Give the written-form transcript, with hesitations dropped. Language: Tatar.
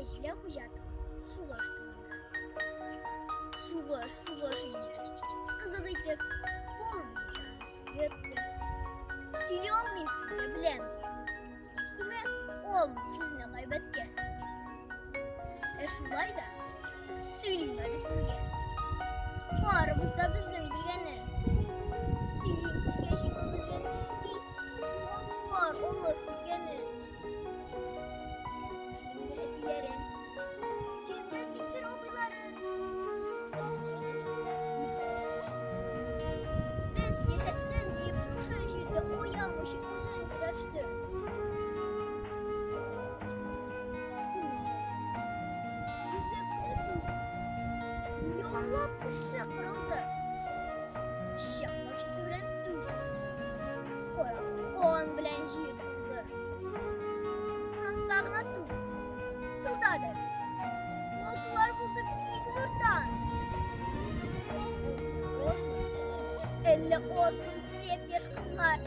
Вәсилә Хуҗатова сугыш турында. Сугыш, сугыш инде. Кызык итеп булмый аны сөйләп тә. Сөйли алмыйм сезгә, беләм дип. Күмә алмыйм сезне гайбәткә. Ә шулай да сөйлим әле сезгә. Барыбыз да безнең белгәне. Сөйлим сезгә җиңүебезгә нинди югалтулар алып килгәнен. Кемнәрнеңдер әтиләре, кемнәрнеңдер абыйлары. Без яшәсен диеп шушы җирдә аямыйча үзен көрәште. Йөзләп кенә түгел, миллионлап кеше кырылды. Чак тамчысы белән түгел, кара кан белән җир тулды. Фронтта гына түгел, тылда да бит. Югалтулар булды бик зурдан. Әллә азмы, әллә азмы япь-яшь кызлар.